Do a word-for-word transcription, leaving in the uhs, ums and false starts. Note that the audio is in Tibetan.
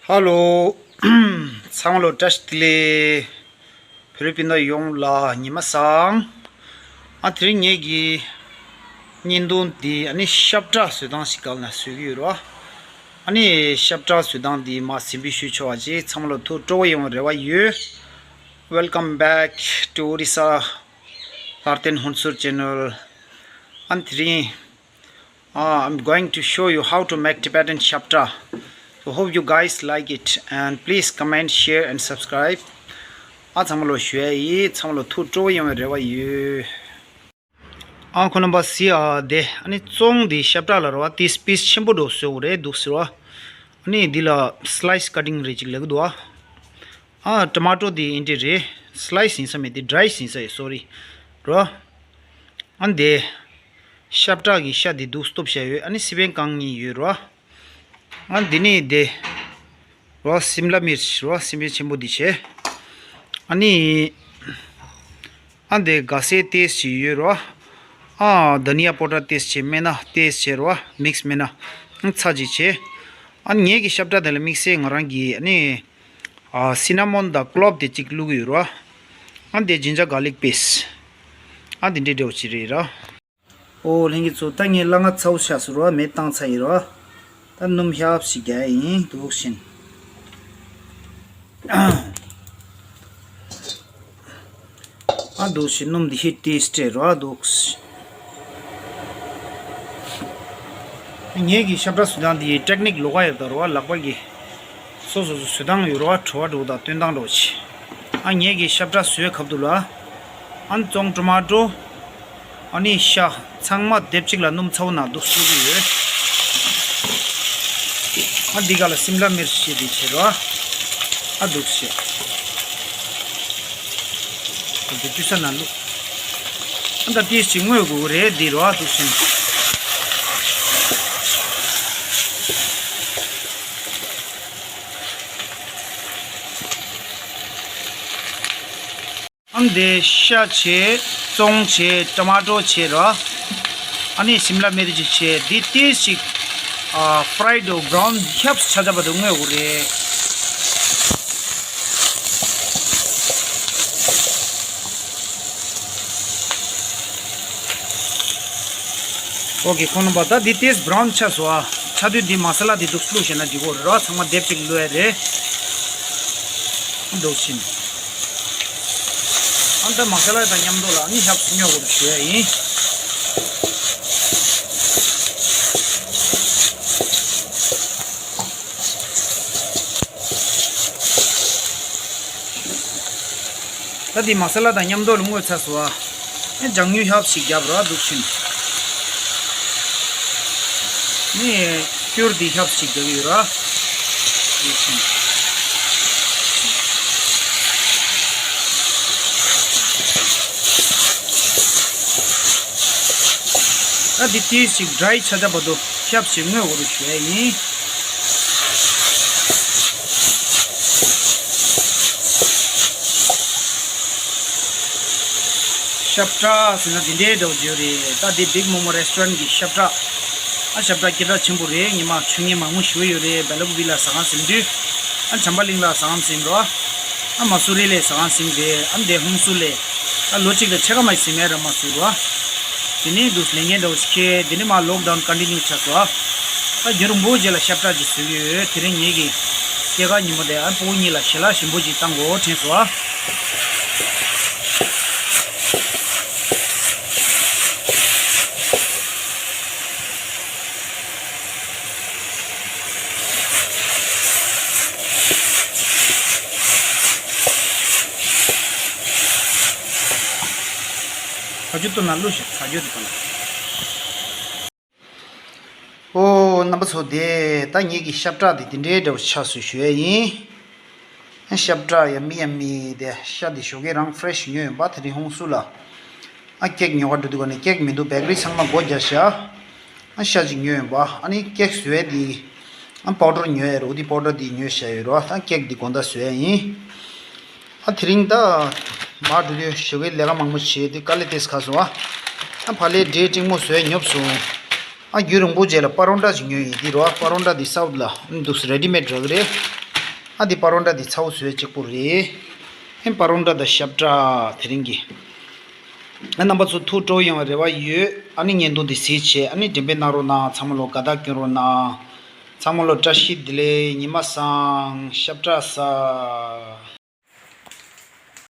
ཧ་ལོ། ཚང་མ་ལ་བཀྲ་ཤིས་བདེ་ལེགས། བོད་རིགས་སྤུན་ཟླ་ཡོངས་ལ་ཉི་མ་བཟང་། ཨ་དེ་རིང་ངེད་ཀྱི་བརྙན་ཐུང་འདི་ཨ་ནི་ཤབ་བྲ་བཟོ་སྟངས་ཤིག་སྒང་ལ་བཟོ་གི་ཡོད་རེད་བ། ཨ་ནི་ཤབ་བྲ་བཟོ་སྟངས་འདི་མར་གཟིགས་འབུལ་ཞུ་ཆོག་པ་ཅིག་ཚང་མ་ལ་ཐུགས་སྤྲོ་བོ་ཡོང་བའི་རེ་བ་ཡོད། Welcome back to Odisha Larten Honsur channel. ཨ་དེ་རིང་Uh, I'm going to show you how to make Tibetan shapta. So hope you guys like it and please comment, share and subscribe. ཨ་ཚང་མ་ལ་ཞུ་ཡ་ཡིན། ཚང་མ་ལ་ཐུགས་སྤྲོ་བོ་ཡོང་བའི་རེ་བ་ཡོད། ཨ་ཁོ་རྣམ་པ་གཟིགས་ཨ་དེ་ཨ་ནི་བཙོང་དེ་ཤབ་བྲ་ལ་རེད་བ། དེ་པིས་ཆེན་པོ་འདྲ་བཟོ་དགོས་རེད་འདུག་ཟེར་བ། ཨ་ནི་འདི་ལ་སི་ལའི་སི་ཀ་ཊིང་རེད་ཅིག་ལབ་ཀྱི་འདུག་ཨ། ཨ་ཊོ་མ་ཊོ་དེ་ཨིན་དེ་རེད། སི་ལའི་སི་ཡིན་ས་མེད་དེ་ཌ་རའི་ཡིན་ས་ཡོད། སོ་རི་རོ། ཨ་འདི་ཤབ་བྲ་གི་ཤ་དེ་འདུག་སྟོབས་བྱས་ཡོད། ཨ་ནི་སི་པན་རྐང་གཉིས་ཡོད་རོ། ཨ་འདི་ནི་དེ་རོ། སིམ་ལ་མིར་ཆི་རོ། སིམ་ལ་ཆེན་པོ་དེ་བྱས། ཨ་ནི་ཨ་འདི་ག་སེ་ཏེས་ཅི་ཡོད་རོ། ཨ་དྷ་ནི་ཡ་པོ་ཏ་ཏེས་ཅི། སྨན་སྣ་ཏེས་ཅི་རོ། མིག་སི་སྨན་སྣ་ཚ་ཅིག་བྱས། ཨ་ངེད་ཀྱི་ཤབ་བྲ་དེ་ལ་དམིགས་བསལ་ང་རང་གིས་ཨ་ནི་ཨ་སི་ན་མོན་དང་ཀློབ་དེ་གཅིག་བླུགས་ཡོད་རོ། ཨ་འདི་ཇིན་ཇར་གར་ལིག་པེས་ཊི། ཨ་འདི་འདྲའི་འདྲ་བོ་ཅིག་རེད་རོ། ཨོ་ལྷན་རྒྱས་ཚོ། ད་ངས་སླ་ང་ཚ་བོ་ཆགས་སོང་རོ། མེ་བཏང་ཚར་ཡིན་རོ། ད་སྣུམ་ཤབ་ཞིག་རྒྱག་ཡིན་འདུག་བཞིན། ཨ་འདུག་བཞིན་སྣུམ་འདི་ཧིཊ་དེ་སྤྲད་རོ་འདུག། ངེད་ཀྱི་ཤབ་བྲ་བཟོ་སྟངས་འདི་ཊེག་ནིག་ལོགས་ཀ་ཡོད་ད་རོ། ལག་པ་གི་སོ་སོ་སོ་བཟོ་སྟངས་ཡོད་རོ། བྲོ་བ་འགྲོ་དང་སྟོན་སྟངས་འགྲོ་ཆེ། ཨ་ངེད་ཀྱི་ཤབ་བྲ་བཟོའི་ཁབ་ཏུ་ལ། ཨ་ནི་བཙོང་ཊོ་མ་ཊོ། ཨ་ནི་ཤ་ཚང་མ་སྡེབ་གཅིག་ལ་སྣུམ་ཚ་བོ་ནང་འདུག་བླུགས་ཀྱི་ཡོད། ཨ་འདི་ག་ལ་སིམ་ལ་མིར་ཆི་དེ་བྱེད་རོ། ཨ་འདུག་བྱེད། ཨ་འདི་ཅུ་ས་ནང་བླུགས། ཨ་ད་ཏིས་ཅིག་བརྔོས་དགོས་རེད་འདི་རོ། ཨ་འདུག་བྱེད། ཨ་འདི་ཤ་བྱས། བཙོང་བྱས། ཊོ་མ་ཊོ་བྱས་རོ། ཨ་ནི་སིམ་ལ་མིར་ཅི་བྱས། འདི་ཏིས་ཅིག་ཨ་ཕ་རའི་ཌི་བྷ་རའུན་ཧབ་ཆ་ཆ་བར་དུ་བརྔོས་དགོས་རེད། ཨོ་ཀེ། ཁོང་རྣམ་པ། ད་འདི་ཏིས་བྷ་རའུན་ཆགས་སོང་ཨ། ཆགས་དུས་འདི་མ་ས་ལ་འདི་འདུག་བླུགས་བྱས་ན་འགྲིག་གོ་རེད་རོ། ཚང་མ་སྡེབ་གཅིག་བླུགས་ཡ་རེད། འདུག་བཞིན། ཨ་ད་མ་ས་ལ་དང་མཉམ་དུ་ལ་ཨ་ནི་ཤབ་སུ་ཉོ་དགོས་རེད་ཞུ་ཡ་ཡིན། ད་འདི་མ་ས་ལ་དང་མཉམ་དུ་ལ་བརྔོས་ཚར་སོང་ཨ། ཨེ་ལྗང་ཉུལ་ཤབ་ཞིག་བརྒྱབ་རོ་འདུག་བཞིན། ནི་སྐྱུར་འདི་ཤབ་ཞིག་བརྒྱབ་ཡོད་རོ། འདུག་བཞིན། ད་འདི་ཏིས་ཅིག་ཌ་རའི་ཆ་ཆ་བར་དུ་ཤབ་ཞིག་བརྔོས་དགོས་རེད་ཞུ་ཡ་ཡིན། ཤབ་བྲ་ཟེར་ན་འདི་འདྲའི་འདྲ་བོ་བརྗོད་རེད། ད་འདི་བིག་མོ་མོ་རེ་སི་ཊོ་རན་གྱི་ཤབ་བྲ། ཨ་ཤབ་བྲ་སྐད་གྲགས་ཆེན་པོ་རེད། ཉི་མ་ཆུ་ངན་མང་པོ་ཞུ་ཡོད་རེད། སྦེ་ལ་ཀུ་པི་ལ་ཟ་ཁང་ཟིན་དུས། ཨ་བྱམས་པ་གླིང་ལ་ཟ་ཁང་ཟིན་རོ། ཨ་མ་སུ་རི་ལ་ཟ་ཁང་ཟིན་རེད། ཨ་འདི་ཧུན་སུར་ལ། ཨ་ལོ་གཅིག་དང་ཕྱེད་ཀ་མ་ཟིན་མེད་ར་མ་སུ་རོ། དེ་ནས་འདུག་ལས་འགན་འདྲ་བོ་ཞིག་ཁེལ། དེ་ནས་མ་ལོག་ཌའུན་ཀོན་ཊི་ནིའུ་ཆགས་སོང་། ཨ་རྒྱུན་རིང་པོ་རྗེས་ལ་ཤབ་བྲ་ཅིག་བཟོས་ཡོད། དེ་རིང་ངེད་ཀྱི་སྐྱེས་སྐར་ཉིན་མོ་དེ་ཨ་སྤུ་གུ་གཉིས་ལ་ཞལ་ལག་ཞིམ་པོ་ཅིག་བཏང་དགོས་དྲན་སོང་། ཚ་རྒྱུ་ཏུ་ན་བླུགས་ཤིག་ཚ་རྒྱུ་དེ་དང་། ཨོ་རྣམ་པ་ཚོ། དེ་ད་ངེད་ཀྱི་ཤབ་བྲ་དེ་དེ་འདྲའི་འདྲ་བོ་ཆགས་སོང་ཞུ་ཡ་ཡིན། ཤབ་བྲ་ཡ་མི་ཡ་མི་དེ་ཤ་དེ་ཞོགས་ཀས་རང་ཕ་རེ་ཤི་ཉོས་ཡོད་པ། དེ་རིང་ཧུན་སུར་ལ་ཨ་ཀེག་ཉོ་ག་འགྲོ་དུས་ག་ནས་ཀེག་མི་འདུག་བེ་ཀ་རི་ཚང་མ་སྒོ་རྒྱབ་བཞག་ཨ་ཤ་ཅིག་ཉོས་ཡོད་པ། ཨ་ནི་ཀེག་བཟོ་ཡ་དེ་ཨ་པའུ་ཌར་ཉོ་ཡ་རོ། དེ་པའུ་ཌར་དེ་ཉོས་བཞག་ཡོད་རོ། ཨ་ཀེག་དེ་དགོང་དག་བཟོ་ཡ་ཡིན། ཨ་དེ་རིང་ད་མར་འགྲོ་དུས་ཞོགས་ཀས་ལས་ཀ་མང་པོ་བྱས་དུས་དཀའ་ལས་ཏོག་ཙམ་ཁག་སོང་ཨ། ཨ་ཕ་ལས་འབྲས་སྤྲིན་མོ་བཟོས་ཉོབ་སོང་། ཨ་རྒྱུན་རིང་པོ་རྗེས་ལ་པ་རོན་ཊ་ཞིག་ཉོས་ཡིན། འདི་རོ། ཨ་པ་རོན་ཊ་འདི་སའུཐ་ལ་འདུག་རེ་ཌི་མེཌ་རག་གི་རེད། ཨ་འདི་པར་རོ་འདྲ་འདི་ཚ་བོ་བཟོས་གཅིག་པོ་རེད། ཨེ་པར་རོ་འདྲ་དང་ཞབས་ཁྲ་དེ་རིང་གི། ཨ་རྣམ་པ་ཚོ་ཐུགས་སྤྲོ་ཡོང་བའི་རེ་བ་ཡོད། ཨ་ནི་བརྙན་ཐུང་འདི་གཟིགས་བྱས་ཨ་ནི་འགྲེམས་སྤེལ་གནང་རོགས་གནང་། ཚང་མ་ལོ་དགའ་རྟགས་སྐྱོན་རོགས་གནང་། ཚང་མ་ལོ་བཀྲ་ཤིས་བདེ་ལེགས། ཉི་མ་བཟང་། ཞབས་ཁྲ་བཟང་།